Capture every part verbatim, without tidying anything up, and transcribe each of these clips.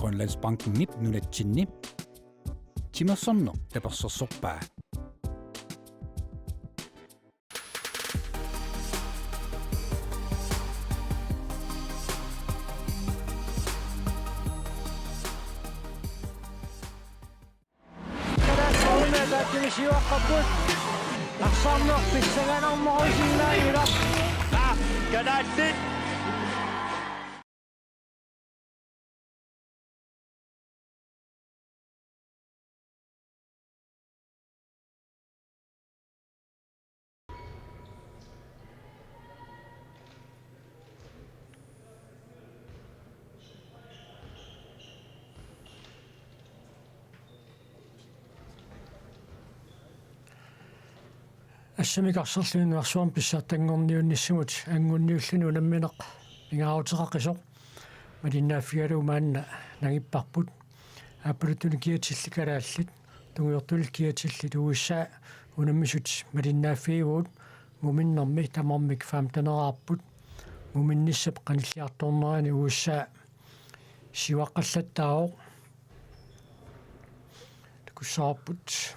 Grønlandsbankenip nunatsinni timersorneq tapersersorpaa. Kalaallit. Assammik arsarluni nunarsuarmi pissartanngorniunnissamut angunniulluni unammineq pingaaruteqaqisoq malinnaaffigalugu maanna nangipparput. Aappaluttunik kiatillit kalaallit, tungujortunik kiatillit U S A unammisut malinnaaffigivugut. Muminnermi tamarmik femteneraarput. Muminnissap qanilliartornerani U S A siuaqqallattaavoq. Takussavarput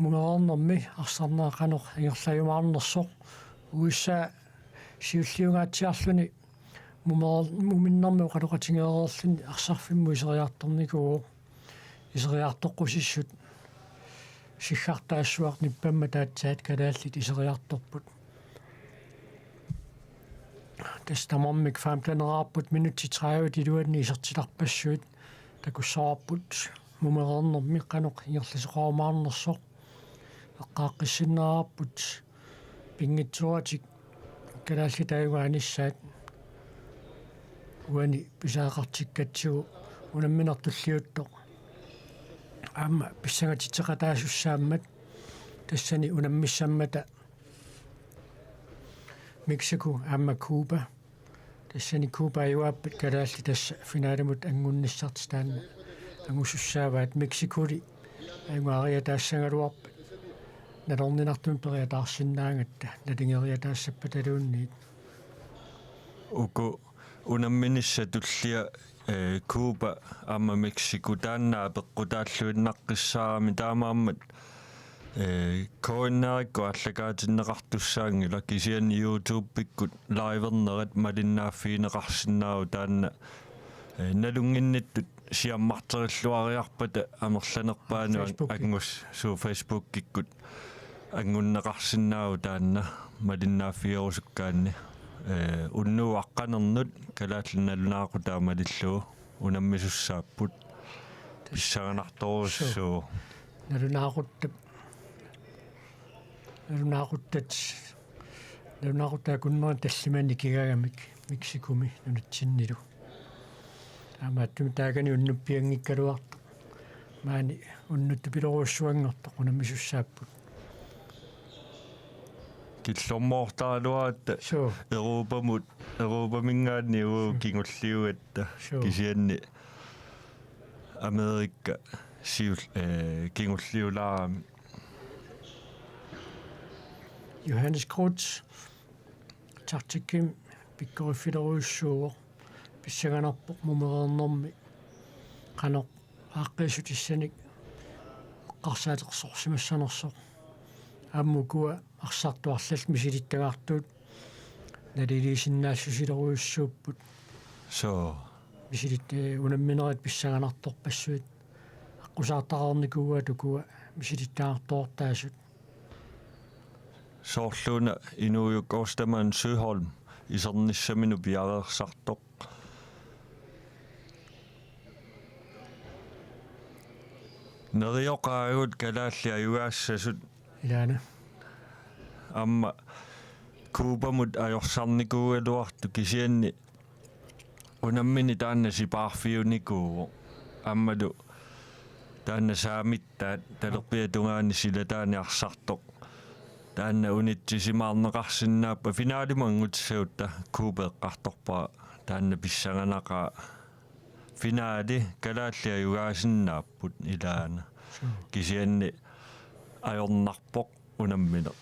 mumereernermi arsarnera qanoq ingerlajumaarnersoq. U S A siulliungaatsiarluni mumereer-, muminnermi oqaloqatigereerluni arsarfimmut iseriartornikuuvoq. Iseriartoqqusissut siggartaassuaq nippammat aatsaat kalaallit iseriartorput. Tassa tamarmik femteneraarput, minutsit tredive iluanni isertitarpassuit. Takussavarput mumereernermi qanoq ingerlasoqarumaarnersoq. Eqqaaqqissinneqarput pinngitsooratik kalaallit taaguunissaat uani pisariaqartikkatsigu unammineq tulliuttoq aamma pissangatitseqataasussaammat tassani unammissammata Mexico aamma Cuba. Tassani Cuba ajugaappat kalaallit tassa finalimut anngunnissartik taanna angusussaavaat. Mexicoli ajugaariataassagaluarpat nalorninartumik periataarsinnaagatta nalingeriataassappataluunniit. Uku unamminissat tulliat, eh, Cuba aamma Mexico taanna apeqqutaalluinnaqqissaarami, taamaammat, eh, K N R-ikkut aallakaatinneqartussaanngilaq, kisianni YouTube-ikkut livernerat malinnaaffigineqarsinnaavoq taanna, eh, nalunnginnittut siammarterilluariarpata amerlanerpaanut Facebookki. Angus-, suu, Facebookikkut anngunneqarsinnaavoq taanna malinnaaffigerusukkaanni. Eh, unnuup aqqanernut kalaallit nalunaaqutaa malillugu unammisussaapput. Pissanganartorujussuuvoq. Nalunaaquttap, nalunaaquttat, nalunaaquttat akunnerini tallimanik ikigagamik Mexicomi nunatsinnilu. Taamaattumik taakani unnuppianngikkaluartoq. Maani unnuttupilerujussuanngortoq unammisussaapput. Killormoortaraluaratta. Suu. Europamut, Europaminngaanniit uagut. Suu. Kingulliugatta. Suu. Kisianni Amerika siul-, eh, kingulliulaarami. Johannes Groth, taktikkimik pikkoriffilerujussuuvoq, pissanganarpoq mumereernermi qanoq aaqqiissutissanik eqqarsaateqersorsimassanersoq. Aamma ukua arsartut arlallit misilittagartut naliliisinnaassusilerujussuupput. Suu. Misilit-, eh, unamminerit pissanganartorpassuit aqqusaartaqarnikuuaat ukua misilittagartoortaasut. Soorluuna inuujuk Ostermann Søholm isernissaminut piareersartoq. Nerioqaagut kalaallit ajugaassasut. Ilaana. Aamma Cubamut ajorsarnikuugaluartut, kisianni unammineq taanna sipaarfiunikuuvoq. Aammalu taanna saamittaat talerpiata tungaanut silataanut arsartoq. Taanna unitsisimaarneqarsinnaappat, finalimut angutisagutta Cuba eqqartorpara, taanna pissanganaqaaq. Finali kalaallit ajugaasinnaapput ilaana. Suu. Kisianni ajornarpoq unammineq.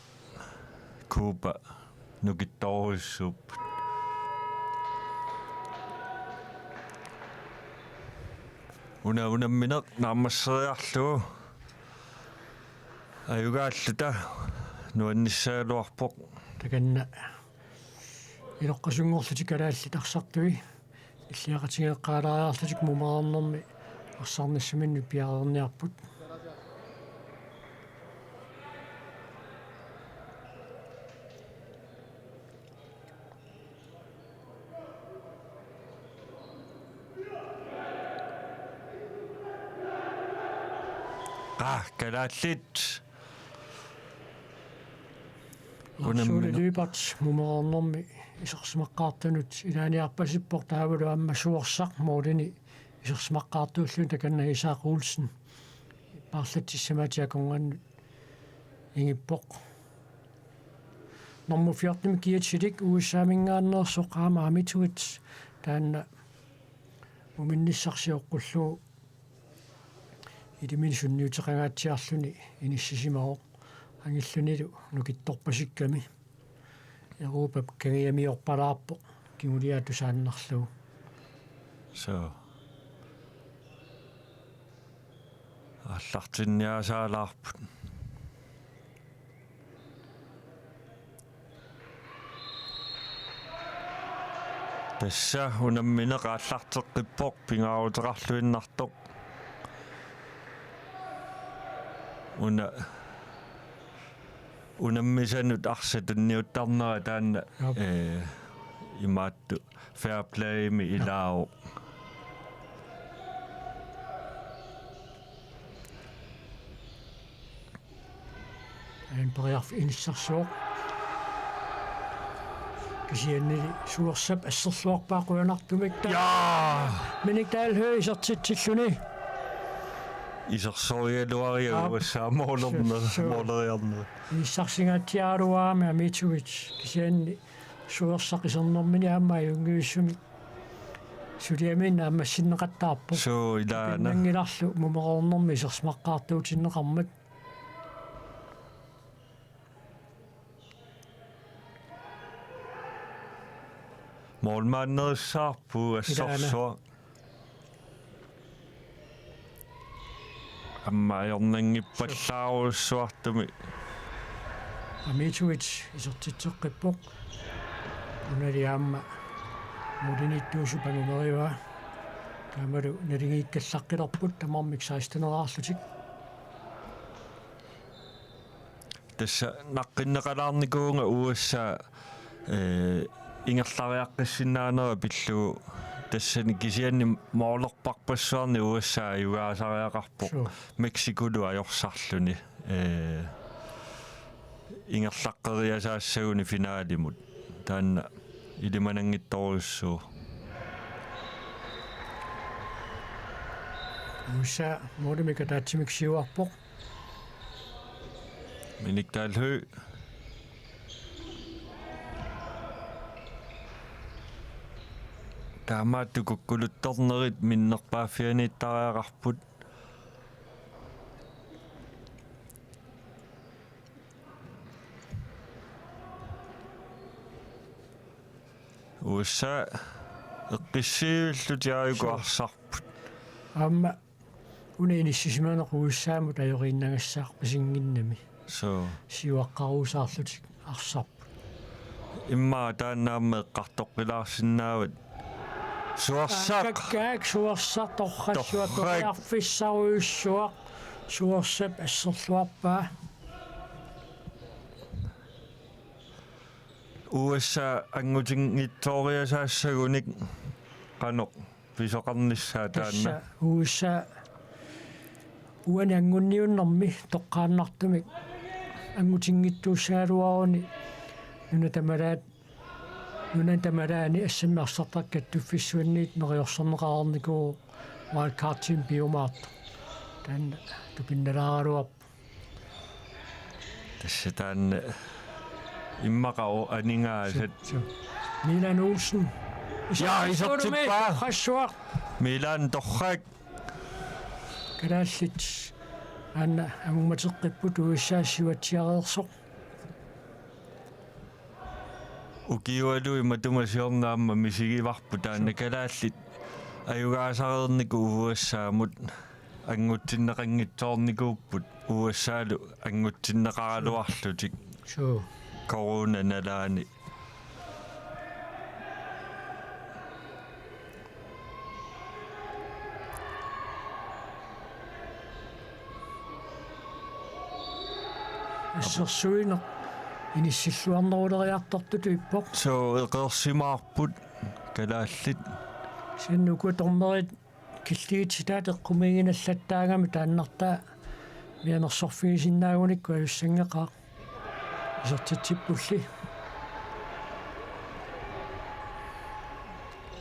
Cuba nukittoorujussuupput. Una unammineq naammasseriarlugu ajugaalluta nuannissagaluarpoq. Takanna iloqqasunngorlutik kalaallit arsartui illiaqatigeeqqaalaariarlutik mumereernermi arsarnissaminnut piareerniarput. Aa, kalaallit. Lars Ole unammineq. Lyberth mumereernermi isersimaqqaartunut ilaaniarpasippoq taavalu aamma Suersaq målini isersimaqqaartuulluni takanna Isak Olsen. Paarlatsissamaatiakunngannut ingippoq. Nummer fjorten Giatsilik U S A-minngaanneersoq aamma Amitovic taanna uminnissarsi oqqullugu ilimini sunniuteqangaatsiarluni inissisimavoq angillunilu nukittorpasikkami. Europap kangiamiorpalaarpoq kinguliaatut saannarlugu. So. Aallartinniasaalaarput. Tassa unammineq aallarteqqippoq pingaaruteqarluinnartoq. Una unammisanut arsaq tunniuttarnera taanna, ee, imaattoq fair play-mi ilaavoq. Ain periarfik inissarsivoq. Kisianni Suersap asserluarpaa qujanartumik. Jaa. Minik Dalhøj isertitsilluni. Isersorialuariga. Aap. U S A målerneq, måleriarneq. Inissarsinngitsiaraluarami Amitovic kisianni Suersaq isernermini aamma ajunngivissumik suliaminnut naammassinneqattaarpoq. Suu, ilaana. Pinnanngilarlu mumereernermi isersimaqqaartuutinneqarmat. Målmanderissaarput assorsuaq. Aamma ajornanngippallaarujussuartumik. Amitovic isertitseqqippoq. Unali aamma målimiittuusup angumerivaa. Taamalu naligiikkallaqqillerput tamarmik seksteneraarlutik. Tassa naqqinneqalaarnikuuvunga U S A, ee, ingerlariaqqissinnaanera pillugu tassani kisianni målerparpassuarnik U S A ajugaasariaqarpoq. Suu. Mexicolu ajorsarluni, ee, ingerlaqqeriasaassaguni finalimut. Taanna ilimananngitsorujussuuvoq. U S A målimik ataatsimik siuarpoq. Minik Dalhøj. Taamaattoq kukkuluttornerit minnerpaaffianiittariaqarput. U S A eqqissivillutik aajuku arsarput. Aamma una inissisimaneq U S A-mut ajoriinnagassaarpasinnginnami. Suu. Siuaqqaruusaarlutik arsarput. Immaqa taanna aamma eqqartoqqilaarsinnaavat. Suersaq. Kakkaak Suersaq torrassuaq. Torrak. Torrarfissarujussuaq Suersap asserluarpaa. U S A angutinngitsooriasaassagunik qanoq pisoqarnissaa taanna. Tassa U S A uani angunniunnermi toqqaannartumik angutinngitsuussagaluaruni nunat tamalaat, nunat tamalaani assammik arsartartut kattuffissuanniit neriorsorneqareernikuuvoq wildcard-imik piumaartoq. Taanna tupinnalaaraluarpoq. Tassa taanna immaqa o-, aningaasat. Suu. Milan Olsen. Ja, isertippaa. Torrassuaq. Milan Torrak. Kalaallit aamma angummateqqipput U S A siuatsiareersoq. Ukiualuit matuma siorna aamma misigivarput taanna kalaallit Ajugaasareernikuuvoq U S A-mut, anngutsinneqanngitsoornikuupput U S A-lu anngutsinneqaraluarlutik. Suu. Coronanalaani. Assersuineq inissilluarneruleriartortutut ippoq. Suu, eqeersimaarput kalaallit. Kisianni uku dommerit killigittitaat eqqumiiginnallattaagami taannartaa mianersorfigisinnaagunikku ajussanngeqaaq. Isertitsippulli.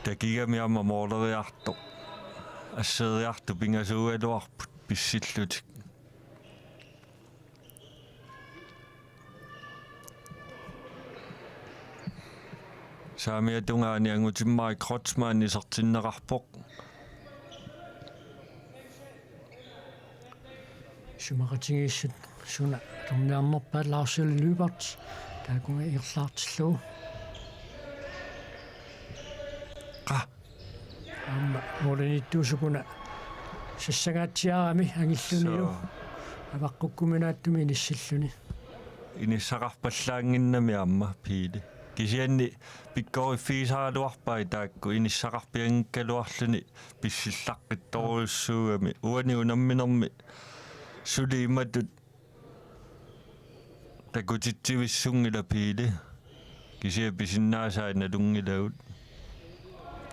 Takigami aamma mooleriartoq. Asseeriartut pingasuugaluarput pissillutik. Saamiata tungaani Angutimmarik Kreutzmann isertinneqarpoq. Isumaqatigiissut suna atorniarnerpaat, Lars Lyberth taakunga ingerlaartillugu. Qa. Aamma mooliniittuusukuna sassangaatsiarami angillunilu. Suu. Avaqqukkuminaatsumi inissilluni. Inissaqarpallaannginnami aamma Piili. Kisianni pikkoriffigisaraluarpai taakku inissaqarpianngikkaluarluni pissillaqqittorujussuugami. Uani unamminermi suli imatut takutitsivissunngilaq Piili. Kisianni pisinnaasai nalunngilagut.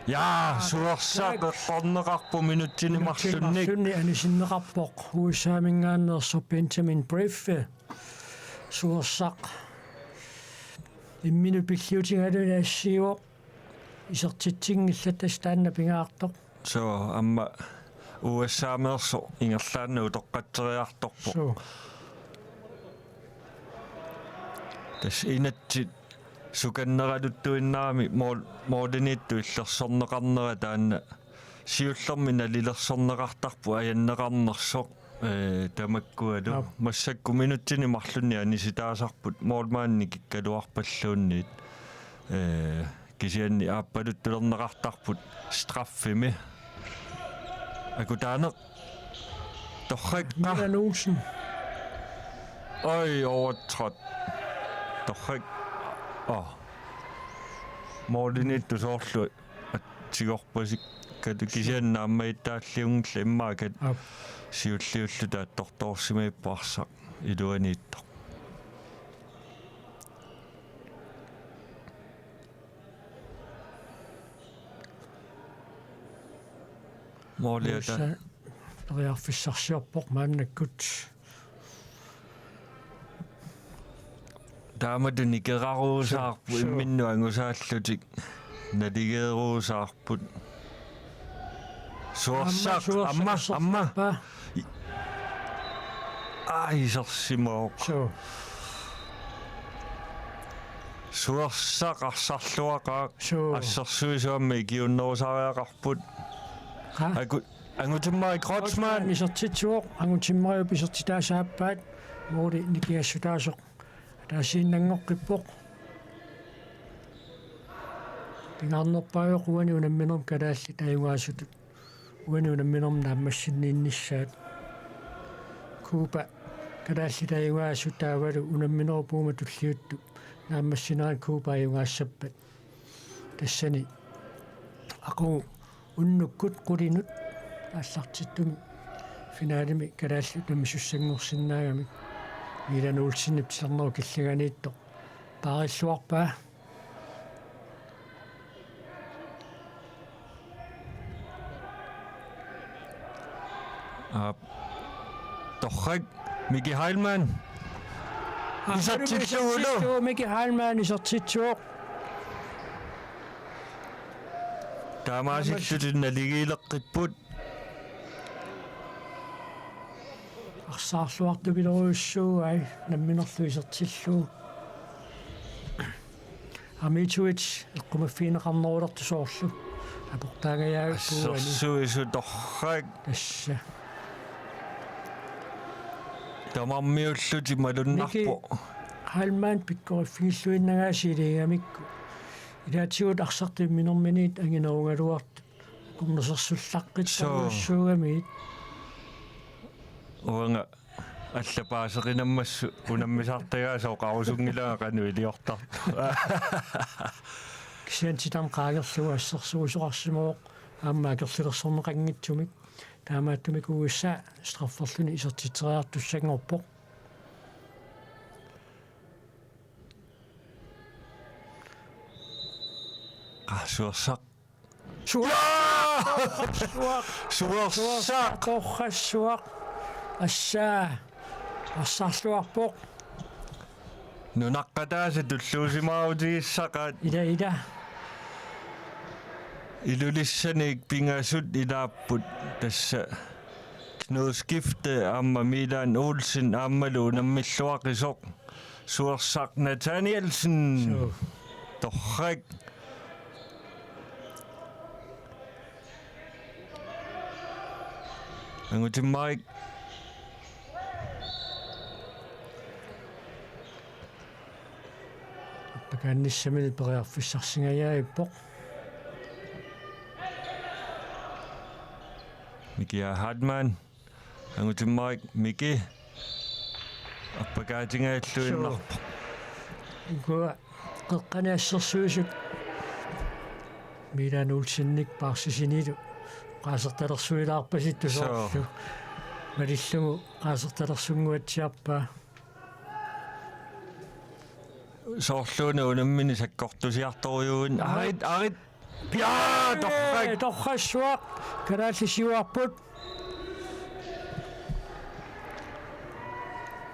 Ja, Suersaq eqqorneqarpoq minutsini marlunnik. Minutsini marlunnik anisinneqarpoq U S A-minngaanneersoq Benjamin Breffe. Suersaq imminut pilliutigaluni assiivoq. Isertitsinngillat, tassa taanna pingaartoq. Suu, aamma U S A-meersoq ingerlaannaq utoqqatseriartorpoq. Suu. Tassa inatsit sukanneraluttuinnarami mool-, mooliniittut illersorneqarnera taanna siullermik nalilersorneqartarpoq ajanneqarnersoq, ee, tamakkualu. Aap. Massakkut minutsini marlunni anisitaasarput moolmaani nikikkaluarpalluunniit. Ee, kisianni aappaluttulerneqartarput straffemi. Akutaaneq. Torrak. Milan Olsen. Oj, overtrådt. Torrak. Åh. Mooliniittut soorlu atsigorpasikkalu kisianni aamma ittaalliunngillat immaqa. Aap. Siulliulluta attortoorsimagipput arsaq iluaniittoq. Mooliata. Usa periarfissarsiorpoq maannakkut. Taamatut nikeraruusaarput. Suu. Imminnut angusaallutik naligeeruusaarput. Suersaq, aamma, Suersaq aamma, aamma. Erserpaa. Ai, isersimavoq. Suu. Suersaq arsarluaqaaq. Suu. Assersuisuammi ikiunnerusariaqarput. Qa? Aku-, Angutimmarik Kreutzmann. Kreutzmann isertitsivoq, Angutimmariup isertitaasa aappaat, mooli nikingassutaasoq ataasiinnanngoqqippoq. Pingaarnerpaavoq uani unamminermi kalaallit ajugaasutut uani unamminermi naammassinniinnissaat. Cuba kalaallit ajugaasut taavalu unamminerup uuma tulliuttup naammassinerani Cuba ajugaassappat. Tassani aqagu unnukkut qulinut aallartittumi finalemi kalaallit unammisussanngorsinnaagamik Milan Olsenip tilernerup killinganiittoq paarilluarpaa. Aap. Torrak, Miki Heilmann. Aap, isertillugulu. Isertittuuvoq, Miki Heilmann isertitsivoq. Taamaasillutik naligiileqqipput. Arsaarluartupilorujussuu ai namminerlu isertillugu. Amiitsuit eqqumaffigineqarnerulertut soorlu. Aportaangajaavikkuuani. Assersuisut torrak. Tassa. Tamarmiullutik malunnarpoq. Miki Heilmann pikkoriffigilluinnagaasiiliigamikku. Ilaatigut arsartut imminerminiit anginerugaluartut. Kunnusersullaqqittarujussuugamigit. Uanga allapaaseqinammassuk unammisartagaasa oqarusunngilanga qanoq iliortartoq. Kisianni titarneq qaangerlugu assersuisoqarsimavoq aamma akerlilersorneqanngitsumik. Taamaattumik U S A strafferluni isertitseriartussanngorpoq. Qaa, Suersaq. Suaq. Jaa! Suaq. Suersaq. Torrassuaq. Assaa. Arsarluarpoq. Nunaqqataasa tulluusimaarutigissaqaat. Ila, ila. Ilulissanik pingasut ilaapput tassa. Knud Skifte aamma Milan Olsen aammalu unammilluaqisoq. Suersaq Nathanielsen. Suu. Torrak. Angutimmarik. Appakaannissaminut periarfissarsingajaavippoq. Mikia Hartmann. Angutimmarik Miki. Appakaatingajalluinnarpoq. Suu. Ukua qeqqani assersuisut. Milan Olsenik paarsisinilu. Qaasertalersuilaarpasittoq. Suu. Soorlu. Malillugu qaasertalersunnguatsiarpaa. Soorluuna unammini sakkortusiartorujuuin. Arit, arit. Jaa, torrak. Torrassuaq. Kalaallit siuarput.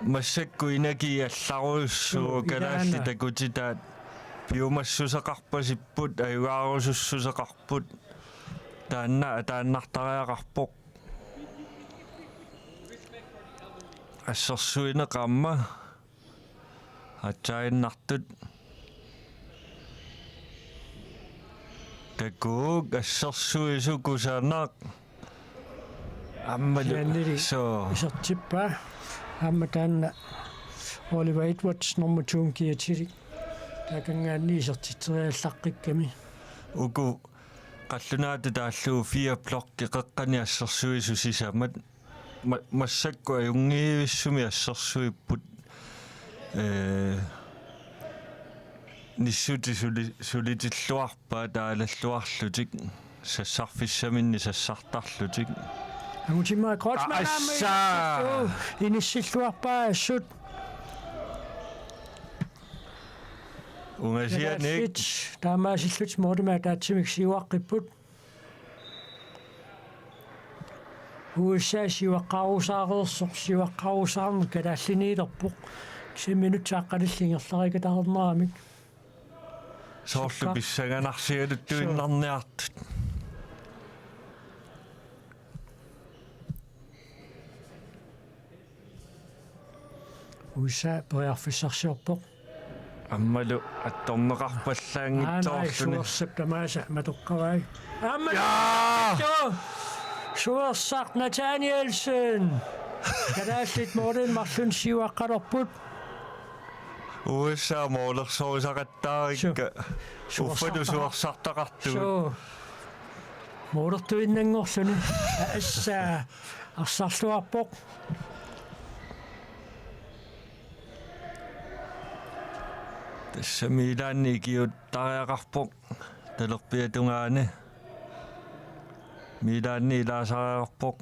Massakkut inaki allarujussuuvoq. Suu, kalaallit ilaana. Takutitaat piumassuseqarpasipput, ajugaarusussuseqarput. Taanna ataannartariaqarpoq. Assersuineq aamma. Atsaaginnartut. Takuuk, assersuisut kusanaq. Aammalu. Kisiannili suu. Isertippaa. Aamma taanna Oliver Edwards nummer to kiatili. Taakanngaanniit isertitseriallaqqikkami. Uku qallunaatut taallugu fire blokki qeqqani assersuisut sisamat. Ma-, massakkut ajunngivissumik assersuipput, ee, nissutit suli-, sulitilluarpaat aalalluarlutik, sassarfissaminnik sassartarlutik. Angutimmarik Kreutzmann A-, aamma assaa! Inissilluarpaa assut. Ungasianik. Kalaallit taamaasillutik målimik ataatsimik siuaqqipput. U S A siuaqqarusaareersoq, siuaqqarusaarneq kalaalliniilerpoq. Kisianni minutsit aqqanillit ingerlarikataarneramik. Soorlu sukka pissanganarsigaluttuinnarniartut. U S A periarfissarsiorpoq. Aammalu attorneqarpallaanngitsoorluni. Aa, nej, Suersap tamaasa matoqqavai. Aamma. Jaa! Suersaq Nathanielsen. Kalaallit målimik marlunnik siuaqqalerput. U S A målersorisaqattaarikka. Su-, uffalu suersartaqartugut. Suu. Målertuinnanngorluni. Assaa. Arsarluarpoq. Tassa Milaanni ikiuuttariaqarpoq talerpiata tungaani. Milaanni ilaasariaqarpoq.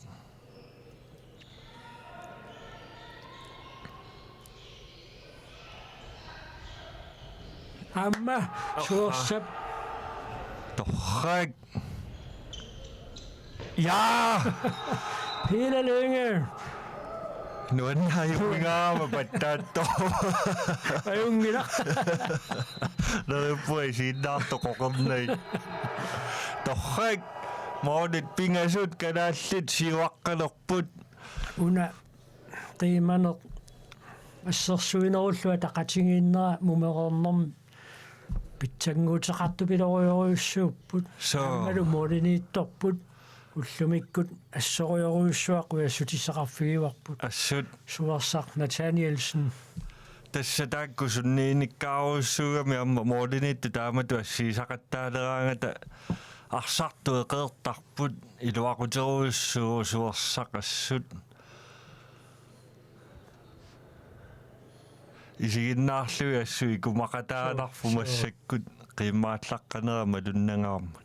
Aamma Suersap. Torrak. Jaa! Peter Lynge. Nuannaajummingaama pattaatto. Ajunngilaq. Neriuppunga isiginnaartoq oqornai. Torrak. Målit pingasut kalaallit siuaqqalerput. Una qiimaneq assersuinerullu ataqatigiinnera mumereernermi pitsannguuteqartupilorujorujussuupput. Suu. Aammalu måliniittorput ullumikkut assorujorujussuaq qujassutissaqarfigivarput. Assut. Suersaq Nathanielsen. Tassa taakku sunniinikkaarujussuugami aamma måliniittut taamatut assigisaqattaaleraangata Arsartut eqeertarput, iluaquterujussuuvoq Suersaq assut. Isiginnaarlugit assut ikumaqataanarpoq. Suu, suu. Massakkut qiimmaallaqqanera malunnangaarmat.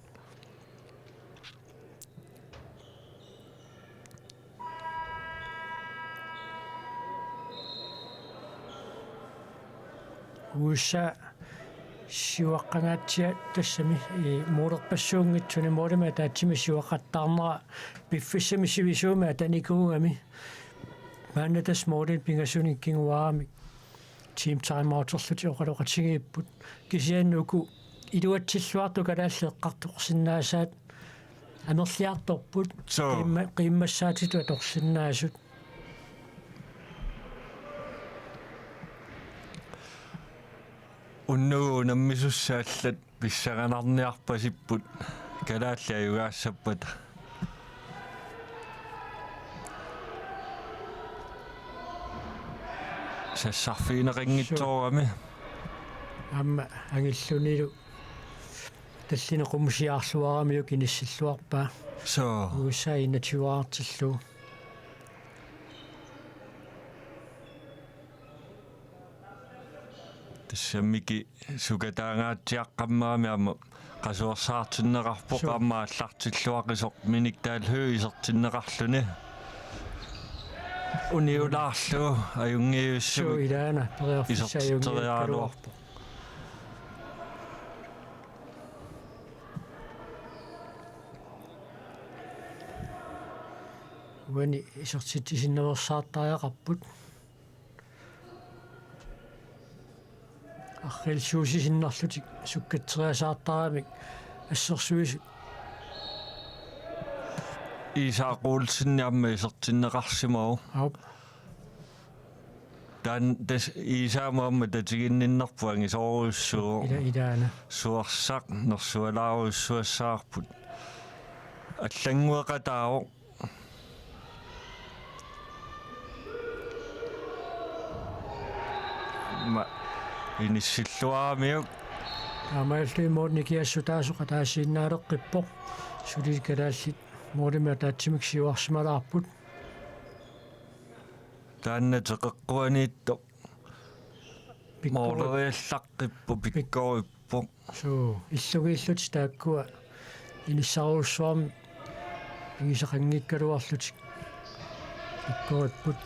Uissa siuaqqangaatsiaq tassami, ii, moolerpassuunngitsuni moolimik ataatsimik siuaqattaarnera piffissami sivisuumi atanikuugami. Maanna tassa moolimik pingasunik kinguaaramik team timeouterlutik oqaloqatigiipput. Kisianni uku iluatsilluartut kalaallit eqqartorsinnaasaat amerliartorput. Suu. Qiimma-, qiimmassaatitut atorsinnaasut. Unnugu unammisussat allat pissanganarniarpasipput kalaallit ajugaassappata. Sassarfigineqanngitsoorami. Aamma angillunilu tallineq qummusiarluaramiuk inissilluarpaa. Suu. Uissa inatiuaartillugu. Tassami Miki sukataangaatsiaqqammerami aamma qasuersaartinneqarpoq. Suu. Aamma aallartilluaqisoq Minik Dahl Høegh isertinneqarluni. Uniulaarlugu ajunngivissumik. Suu, ilaana periarfissaq isertitseriaraluarpoq. Ajunngikkaluarpoq. Uani isertitsisinnaveersaartariaqarput. Arriilsuusiinnarlutik sukkatseriasaartaramik assersuisut. Isak Olsen aamma isertinneqarsimavoq. Aap. Taanna tassa Iisaamut aamma tatiginninnerput angisoorujussuuvoq. Ila-, ilaana. Suersaq nersualaarujussuassavarput. Allanngueqataavoq. Aamma inissilluaramiuk. Taamaalilluni moornikiassutaasoq ataasiinnaaleqqippoq. Suli kalaallit moolimik ataatsimik siuarsimalaarput. Taanna teqeqquaniittoq. Pikkorit-, mooleriallaqqippoq, pik-, pikkorippoq. Suu, illugiillutik taakkua inissarujussuarmik pigisaqanngikkaluarlutik pikkoripput.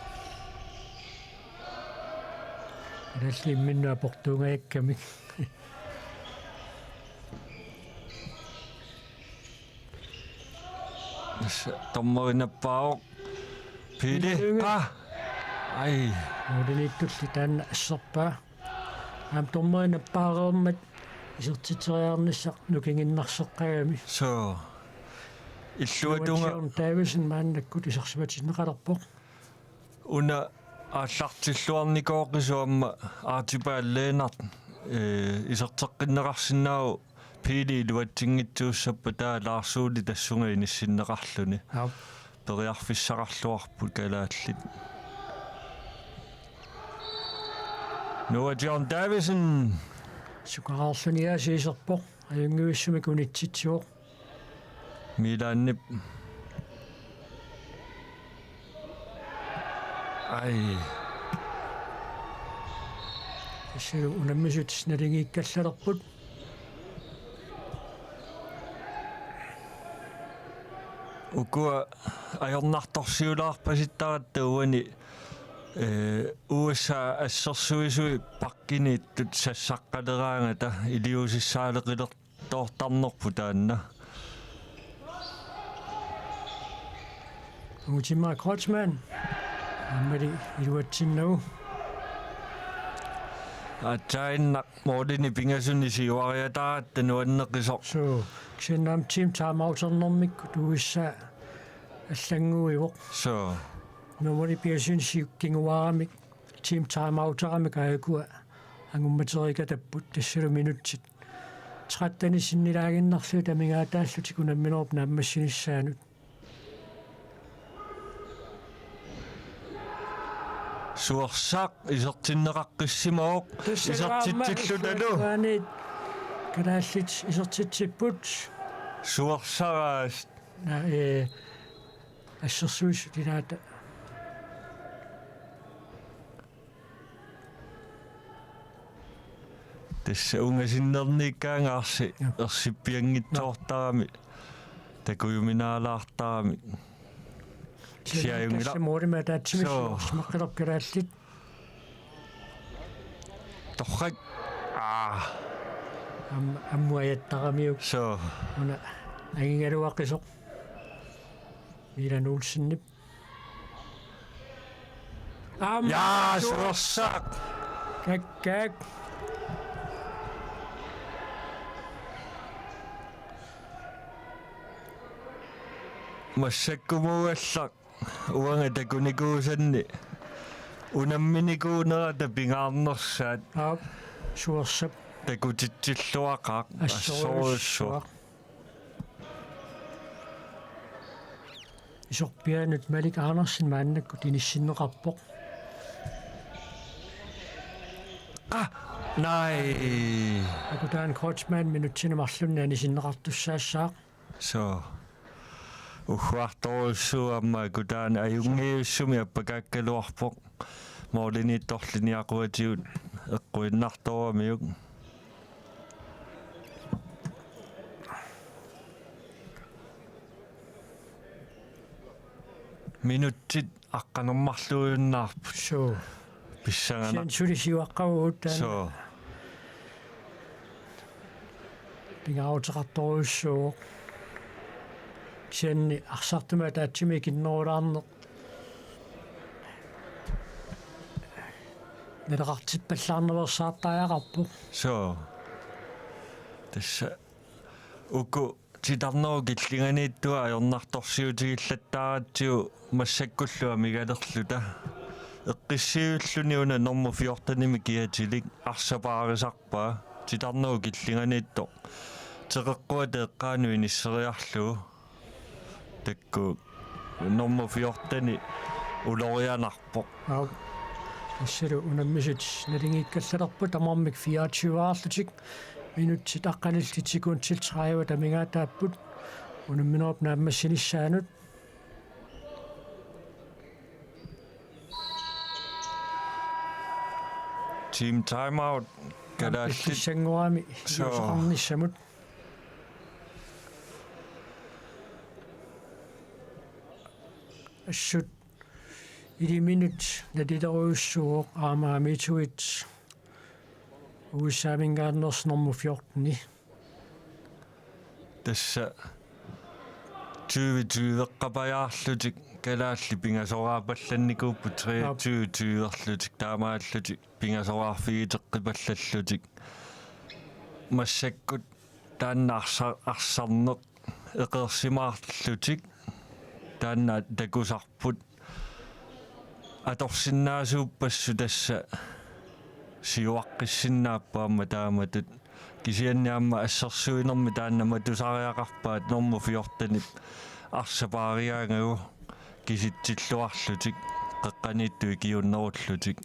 Kalaallit imminnut aportuungajakkamik. Tassa dommeri nappaavoq. Pili. Pili. Qa. Ai. Mooliniittulli taanna asserpaa. Aamma dommeri nappaareermat isertitseriarnissaq nukinginnarseqqagami. Suu. Illuatungaa. Johan Davidsen maannakkut isersimatinneqalerpoq. Una aallartilluarnikooqisut aamma Archibald Lennert, ee, iserteqqinneqarsinnaavoq Pili iluatsinngitsuussappat, taava Lars Ole tassunga inissinneqarluni. Aap. Periarfissaqarluarput kalaallit. Noah John Davidsen. Sukaraarluni aasiit iserpoq. Ajunngivissumik unitsitsivoq. Milanip. Ai. Tassalu unammisut naligiikkallalerput. Ukua ajornartorsiulaarpasittaratta uani, ee, U S A assersuisui pakkiniittut sassaqqaleraangata iliuusissaaleqilertoortarnerput taanna. Utima Kreutzmann. Aammali iluatsinnagu. Aatsaannaq moolinik pingasuni siuariataaratta nuanneqisoq. Suu, kisianni aamma team timeouternermikkut U S A allannguivoq. Suu. Nummeri piasunsi kinguaaramik team timeouteramik aajukua angummateriikatapput, tassalu minutsit tretten sinnilaaginnarlugit amigaataallutik unamminerup naammassinissaanut. Suersaq isertinneqaqqissimavoq. Tassalu aamma isertitsillutalu. Illuatungaaniit kalaallit isertitsipput. Suorsaraas. Na, eh, assersuisut ilaata. Tassa ungasinnerniikkaangaarsi. Ja. Ersippianngitsoortarami. Takujuminaalaartarami. Siajunngila. Tassa moorima taatsimissio. Soo. Orsimaqqilerput kalaallit. Torrak. Aa. Am-, ammuajattaramiuk. Soo. Una angigaluaqisoq. Milan Olsenip. Am-, ja, suor-, suorsaq. Kak, kak. Massakkumut allaq. Uanga takunikuusanni unamminikuunerata pingaarnersaat. Aap, suorsap. Takutitsilluaqaaq. Assorujussuaq. Assorujussuaq. Isorpiaanut Malik Andersen maannakkut inissinneqarpoq. Ah, nej. Akutaanut Kreutzmann minutsini marlunni anisinneqartussaassaaq. Soo. Ugguartorujussuuvoq aamma akutaanut ajunngivissumik appakaakkaluarpoq. Målimiittorli niaquatigut eqquinnartoramiuk. Minutsit aqqaneq-marluinnarput. Soo. Pissanganaq. Kisianni suli siuaqqavugut taanna. Soo. Pingaaruteqartorujussuuvoq. Kisianni arsartumik ataatsimik ikinnerulaarneq. Naleqartippallaarnaveersaartariaqarpoq. Soo. Tassa uku titarnerup killinganiittua ajornartorsiutigillattaaratsigu massakkullu amigalerluta. Eqqissiviulluni una normu fjortenimik kiatilik arsaq paarisarpaa titarnerup killinganiittoq. Teqeqquata eqqaanut inisseriarlugu. Takuuk normu fjorteni ulorianarpoq. Aap. Tassalu unammisut naligiikkallalerput tamarmik fireogtyvearlutik. Minutsit aqqanillit sekundit tredive amigaataapput. Unamminerup naammassinissaanut. Team timeout. Kalaallit. Pissangorami. Soo. Iosoqarnissamut. Assut iliminut nalilerujussuuvoq aamma Amituit U S A-minngaanneersoq normu fjorteni. Tassa tyve tyve-eqqapajaarlutik kalaallit pingasoraapallannikuupput treogtyve tyve-erlutik taamaallutik pingasoraarfigiteqqipallallutik. Massakkut taanna arsa-, arsarneq eqeersimaarlutik taanna takusarput. Atorsinnaasuuppassuk tassa siuaqqissinnaapput aamma taamatut. Kisianni aamma assersuinermi taanna matusariaqarpaat normu fjortenip arsaq paarigaangagu kisitsilluarlutik qeqqaniittut ikiuunnerullutik.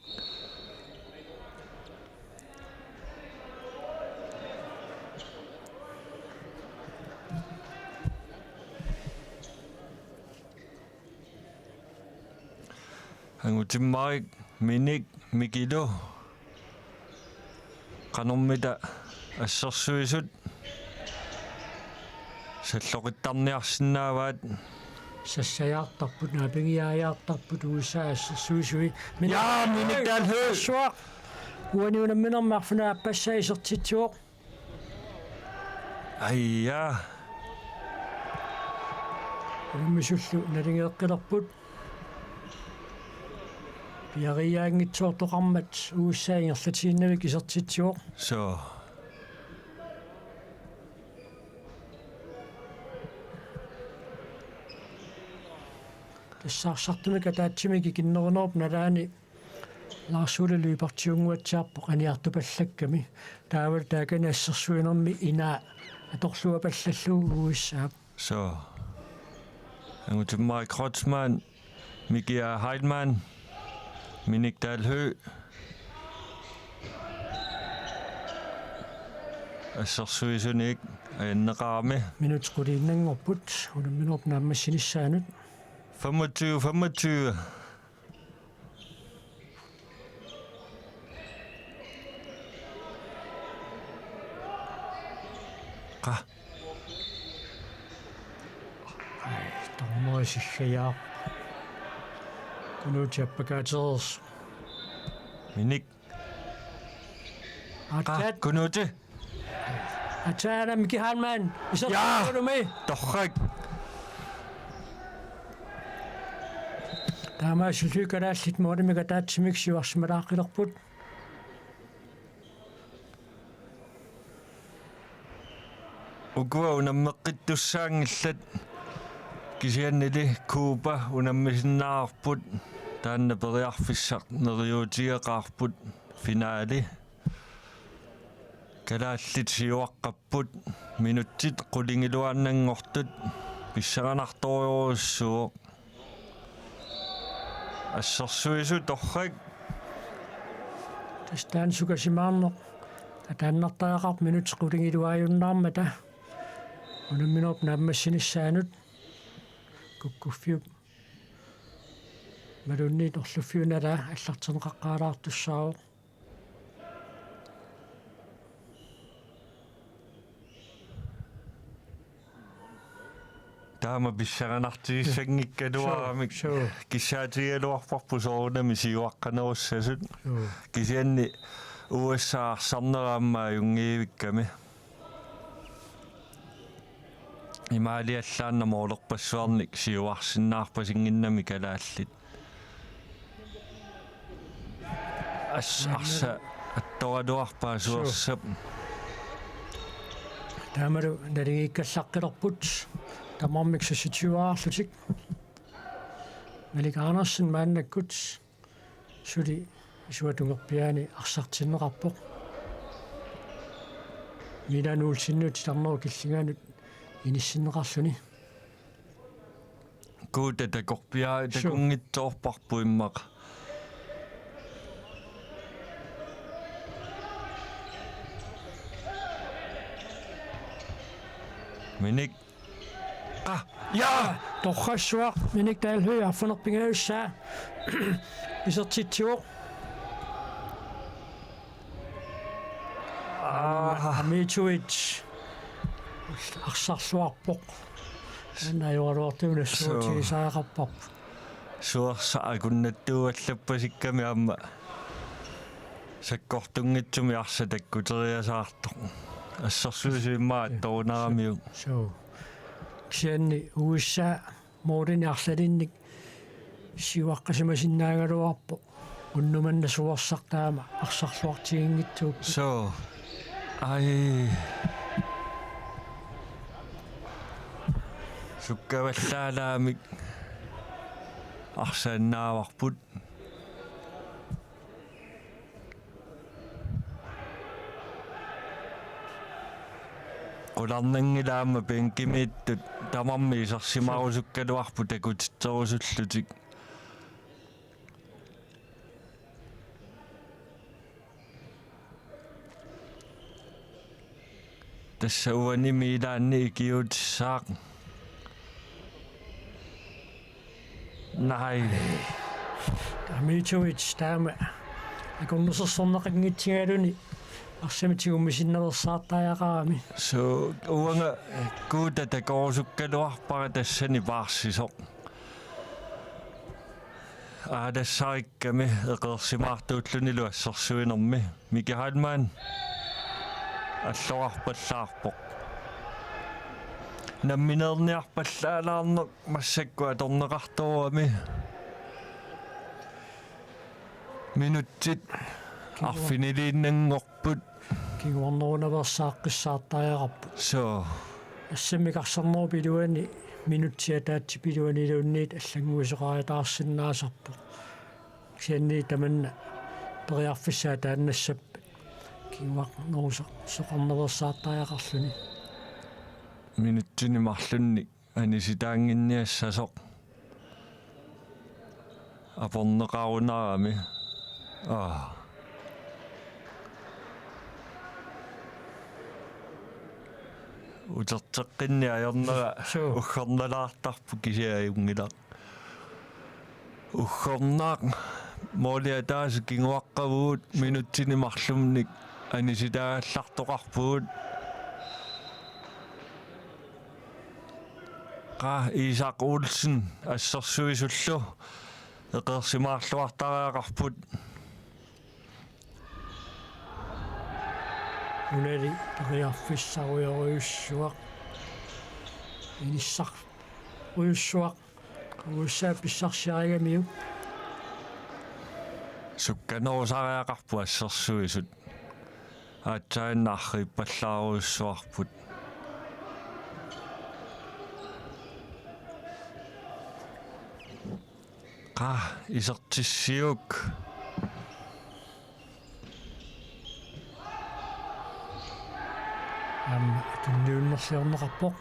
Angutimmarik, Minik, Mikilu. Qanormita assersuisut salloqittarniarsinnaavaat. Sassajaartarput, naapigiaajaartarput U S A assersuisui. Min-, ja, Minik Dahl Høegh. Suaq. Uani unamminermi arfineq-aappassaa isertitsivoq. Aja. Unammisullu naligeeqqilerput. Piariaanngitsoortoqarmat U S A ingerlatiinnavik isertitsivoq. Soo. Tassa arsartumik ataatsimik ikinnerunerup nalaani Lars Ole Lybertiunnguatsiarpoq aniartupallakkami. Taavalu taakani assersuinermi inaa atorluapallallugu U S A. Soo. Angutimmarik Kreutzmann, Mikia Heilmann, Minik Dahl Høegh. Assersuisunik ajanneqarami. Minutsit quliinnanngorput unamminerup naammassinissaanut. Femogtyve femogtyve. Qa. Ai, dommeri siggajaarpoq. Kunuuti appakaatereersoq. Minik. Qa, atsat. Kunuuti. Atsat, Miki Heilmann. Isertitulumi. Torrak. Taamaasillutik kalaallit målimik ataatsimik siuarsimalaaqqilerput. Ukua unammeqqittussaanngillat, kisiannili Cuba unammisinnaavarput, taanna periarfissaq neriuutigeqaarput finaali. Kalaallit siuaqqapput, minutsit qulingiluaannanngortut, pissanganartorujussuuvoq. Assersuisut torrak. Tassa taanna sukasimaarneq ataannartariaqarpoq minutsit qulingiluaajunnaarmata unamminerup naammassinissaanut. Kukkuffiup imaluunniit orluffiup nalaa allartinneqaqqaalaartussaavoq. Taama pissanganartigissanngikkaluaramik. Suu, suu. Kissaatigigaluarparput soorunami siuaqqanerussasut. Suu. Kisianni U S A arsarnera aamma ajunngivikkami. Imaaliallaannaq målerpassuarnik siuarsinnaarpasinnginnami kalaallit. As-, arsa attoraluarpaa suersap. Taamalu naligiikkallarpilerput tamarmik seksogtyve-arlutik. Malik Andersen maannakkut suli isuatungerpiaani arsartinneqarpoq. Milan Olsenip titarnerup killinganut inissinneqarluni. Guuta takorpiaa. Suu. Takunngitsoorparput immaqa. Minik. Qa. Ja! Torrassuaq, Minik Dalhøj, arfineq-pingajussaa. Isertitsivoq. Aa. Amiitsuit arsarluarpoq. Anna ajoraluartumik nassuutigisariaqarparput. Suersa akunnattuuallappasikkami aamma sakkortunngitsumik arsaq takkuteriasaartoq. Assersuisut immaqa attorunaramiuk. Suu. Kisianni U S A målinik arlalinnik siuaqqasimasinnaagaluarpoq. Unnuk manna suersaq taama arsarluartiginngitsuupput. Suu. Ai. Sukkavallaalaamik arsaannaavarput. Qularnanngilaq aamma bænkimiittut tamarmik isersimarusukkaluarput takutitserusullutik. Tassa uanimi ilaanni ikiuutissaaq. Nej. Amiitsuit taama akornusersorneqanngitsigaluni arsamik tigummisinnaveersaartariaqarami. Suu, uanga Guuta takorusukkaluarpara tassani paarsisoq. Aalassarikkami eqeersimaartuullunilu assersuinermi. Miki Heilmann allorarpallaarpoq. Nammineerniarpallaalaarneq massakkut atorneqartorami. Minutsit arfiniliinnanngorput. Kinguarnerunaveersaaqqissaartariaqarput. Suu. Assammik arsarnerup iluani minutsit ataatsip iluaniluunniit allannguisoqariataarsinnaasarpoq. Kisianni tamanna periarfissaa taannassappat kinguarnerusoq-, soqarnaveersaartariaqarluni. Minutsini marlunnik anisitaannginniassasoq aporneqarunarami. Aa. Uterteqqinneq ajornera. Suu. Uggornalaartarpoq kisianni ajunngilaq. Uggornaq, måli ataaseq kinguaqqavugut minutsini marlunnik anisitaagallartoqarpugut. Qaa, Isak Olsen assersuisullu eqeersimaarluartariaqarput. Unali periarfissarujorujussuaq. Inissarujussuaq. Uussaa pissarsiarigamiuk. Sukkanerusariaqarput assersuisut. Aatsaannaq arriippallaarujussuarput. Qaa, isertissiuk. Aamma tunniunnerliorneqarpoq.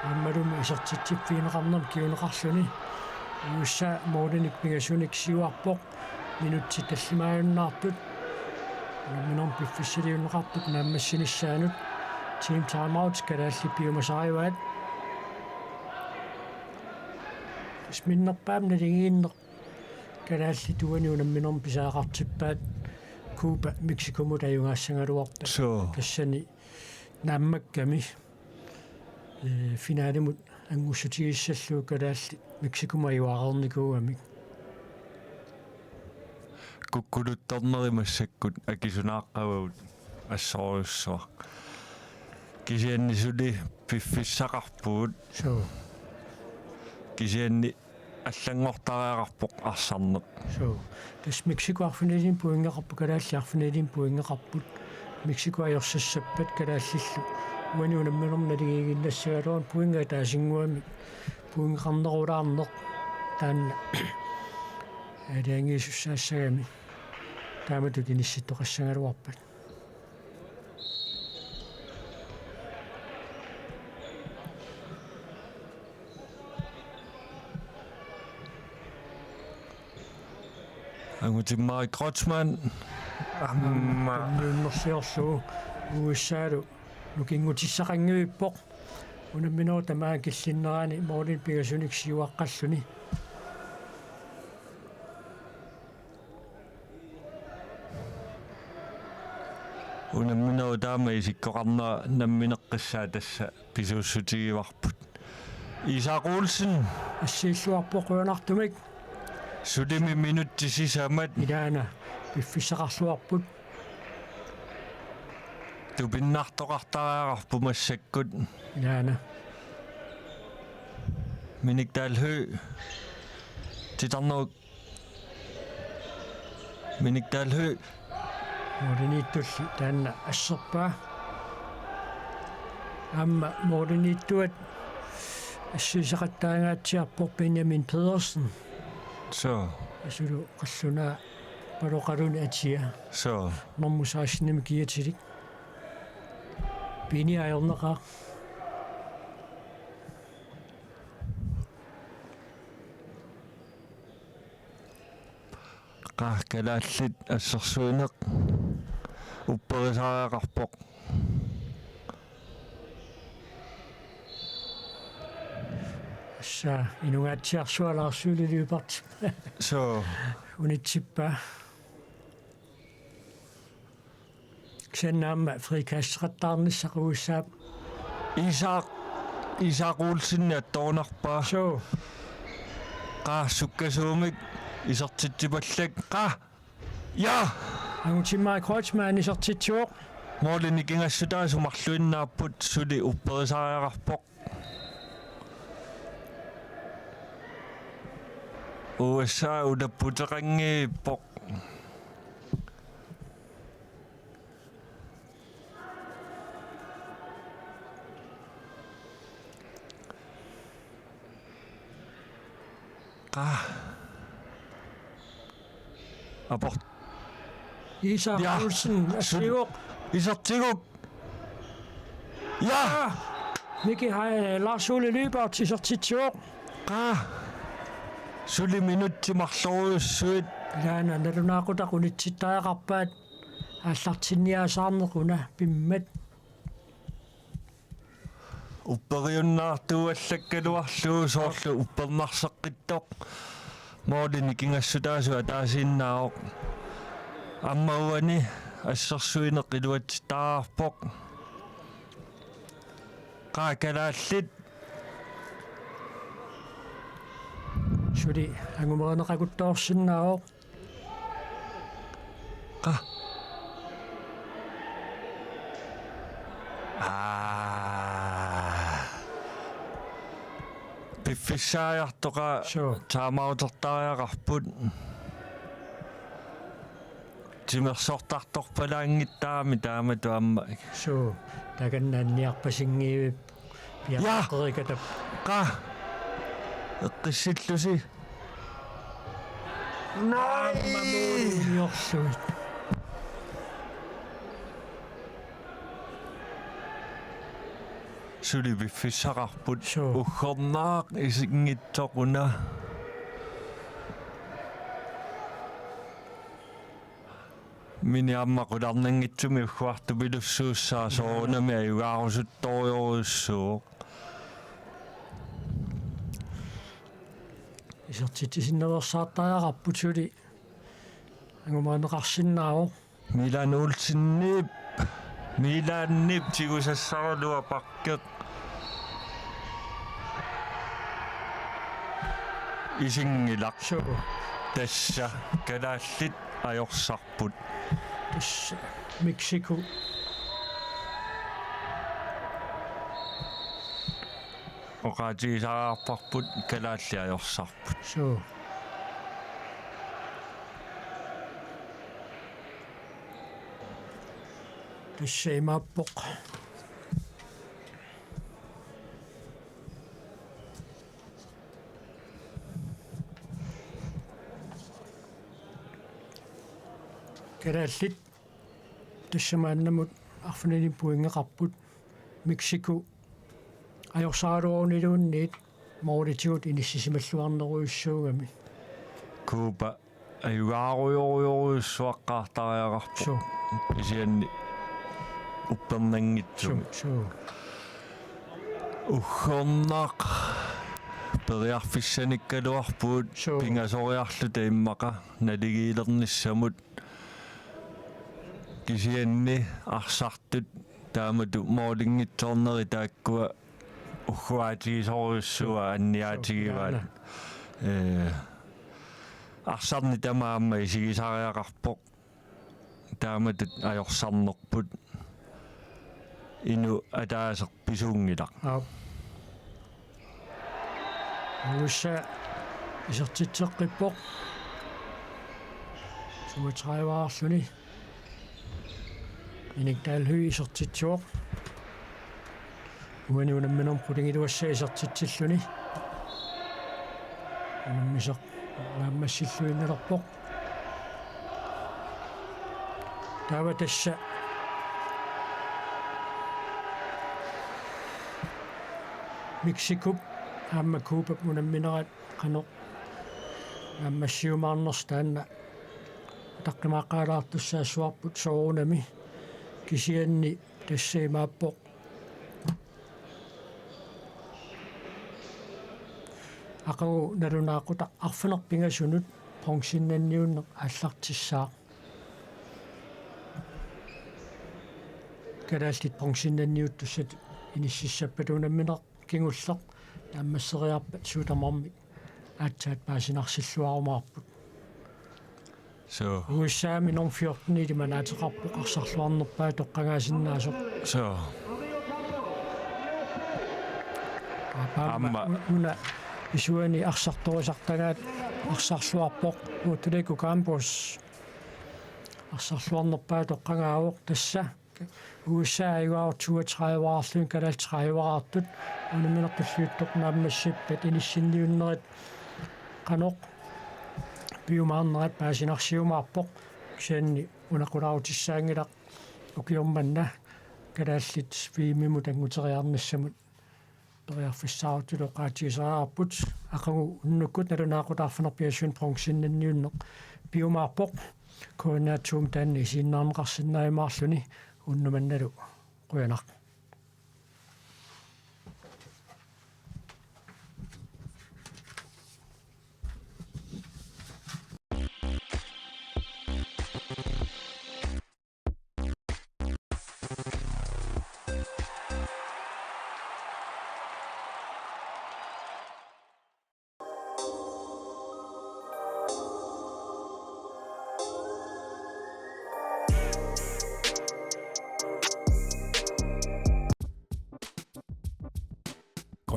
Aammalumi isertitsiffigineqarnermik kinguneqarluni. Uussaa målinik pingasunik siuarpoq. Minutsit tallimaajunnaartut. Unamminermi piffissaliunneqartup naammassinissaanut. Team timeout, kalaallit piumasarivaat. Tassa minnerpaamik naligiinneq kalaallit uani unamminermi pisariaqartippaat Cuba Mexicomut ajugaassagaluarpat. Suu. Tassani naammakkami, ee, finalimut anngussutigissallugu kalaallit Mexicomut ajugareernikuugamik. Kukkuluttorneri massakkut akisunaaqqavagut assorujussuaq. Kisianni suli piffissaqarpugut. Suu. Kisianni allanngortariaqarpoq arsarneq. Suu. Tassa Mexico arfinilimmik pointeqarpoq, kalaallit arfinilimmik pointeqarput. Mexico ajorsassappat kalaallillu uani unamminermi naligiiginnassagaluaruni pointit ataasinnguamik pointeqarnerulaarneq taanna aalajangiisussaassagami. Taamatut inissittoqassagaluarpat. Angutimmarik Kreutzmann. Aamma. Tunniunnersiorlugu U S A-lu nukinngutissaqanngivippoq. Unamminerup tamaanga killinnerani målinik pingasunik siuaqqalluni. Unamminerup taama isikkoqarnera nammineqqissaaq tassa pisuussutigivarput. Isak Olsen. Assiilluarpoq qujanartumik. Sulimi minutsit sisamat. Ilaana piffissaqarluarput. Tupinnartoqartariaqarpoq massakkut. Ilaana. Minik Dalhøj. Titarneruk. Minik Dalhøj. Målimiittulli taanna asserpaa. Aamma målimiittuat assigiseqattaangaatsiarpoq Benjamin Pedersen. Suu. Asulu qallunaat paloqaluni atia. Suu. Normu sekstenimi kiatilik. Bini ajornaqaaq. Qaa, kalaallit assersuineq upperisariaqarpoq. Tassa inungaatsiarsuaq Lars Ole Lyberth. Suu. Unitsippaa. Kisianni aamma frikasteqattaarnissaq U S A-p. Isak, Isak Olsen attorunarpaa. Suu. Qaa, sukkasuumik isertitsipallak. Qaa. Ja! Angutimmarik Kreutzmann isertitsivoq. Måli nikingassutaasut marluinnaapput, suli upperisariaqarpoq. U S A ulapputeqanngippoq. Qaa. Apor. Isak Ja. Olsen, Sut. Assivoq. Isertiguk. Ja. Miki Hai, Lars Ole Lyberth, isertitsivoq. Qaa. Suli minutsit marlorujussuit. Ilaana nalunaaqutaq unitsittariaqarpaat aallartinniasaarneq una pimmat. Upperiunnaartuuallakkaluarlugu soorlu uppernarseqqittoq. Målini kingassutaasut ataasiinnaavoq. Aamma uani assersuineq iluatsittariaqarpoq. Qaa kalaallit. Suli angumerineqartoorsinnaavoq. Qaa. Aa. Piffissaajartoq. Suu. Timeoutertariaqarput. Timersortartorpalaanngittarami taamatut aamma. Suu, takanna anniarpasinngivippoq. Ja! Piaqqerikatap. Qaa. Eqqissillusi. Nej! Aamma målini uniorlugit. Suli piffissaqarput. Suu. Uggornaq isinngitsoq una. Mini aamma qularnanngitsumik ugguartupilussuussaaq soorunami ajugaarusuttorujorujussuuvoq. Isertitsisinnaveersaartariaqarput suli angumerineqarsinnaavoq. Milan Olsenip, Milanip tigusassaraluaq pakkeq. Isinngilaq. Suu. Tassa kalaallit ajorsarput. Tassa Mexico. Oqaatigisariaqarparput kalaallit ajorsarput. Suu. Tassa imaappoq. Kalaallit tassa maannamut arfininit pointeqarput. Mexico ajorsaraluaruniluunniit målitigut inissisimalluarnerujussuugami. Cuba ajugaarujorujorujussuaqqaartariaqarpoq. Suu. Kisianni uppernanngitsumik. Suu, suu. Uggornaq periarfissanikkaluarpugut. Suu. Pingasoriarluta immaqa naligiilernissamut. Kisianni arsartut taamatut målinngitsoornerit taakkua ugguaatigisorujussuuaat anniaatigivaat. Suu, taanna. Ee, arsarneq tamaat aamma isigisariaqarpoq. Taamatut ajorsarnerput. Inuk ataaseq pisuunngilaq. Aap. Ugussa isertitseqqippoq. Toogtredive-rluni. Minik Dahl Høegh isertitsivoq. Uani unamminermi qulingiluassaq isertitsilluni. Unammisoq naammassilluinnalerpoq. Taava tassa Mexicop aamma Cubap unamminerat qanoq naammassiumaarnersoq taanna utaqqimaaqqaalaartussaassuarput soorunami. Kisianni tassa imaappoq. Aqagu nalunaaqutaq arfineq-pingasunut bronzennanniunneq aallartissaaq. Kalaallit bronzennanniuttussatut inississappat unammineq kingulleq naammasseriarpat suut tamarmik aatsaat paasinarsilluarumaarput. Suu. U S A-mi nummer fjorten ilimanaateqarpoq arsarluarnerpaat toqqagaasinnaasoq. Suu. Aamma. Aamma u-, una isuani arsartorisartagaat arsarluarpoq Rodrigo Campos. Arsarluarnerpaat toqqagaavoq tassa. U S A ajugaarut toogtredive-rluni kalaallit tredive-rartut unammineq tulliuttoq naammassippat inissinniunnerit qanoq piumaarnerat paasinarsiumaarpoq, kisianni una qularutissaanngilaq ukioq manna kalaallit V M-imut annguteriarnissamut. Periarfissaarutitut oqaatigisariaqarput, aqagu unnukkut nalunaaqutaq arfineq-pingasunik bronzennanniunneq piumaarpoq, K N R to-mi taanna isiginnaarneqarsinnaajumaarluni unnuk mannalu qujanaq.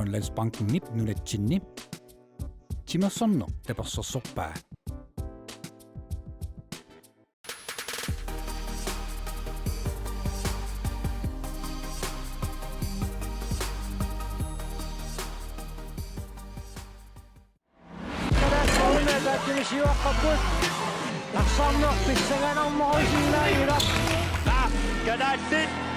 Grønlandsbankenip nunatsinni timersorneq tapersersorpaa. Kalaallit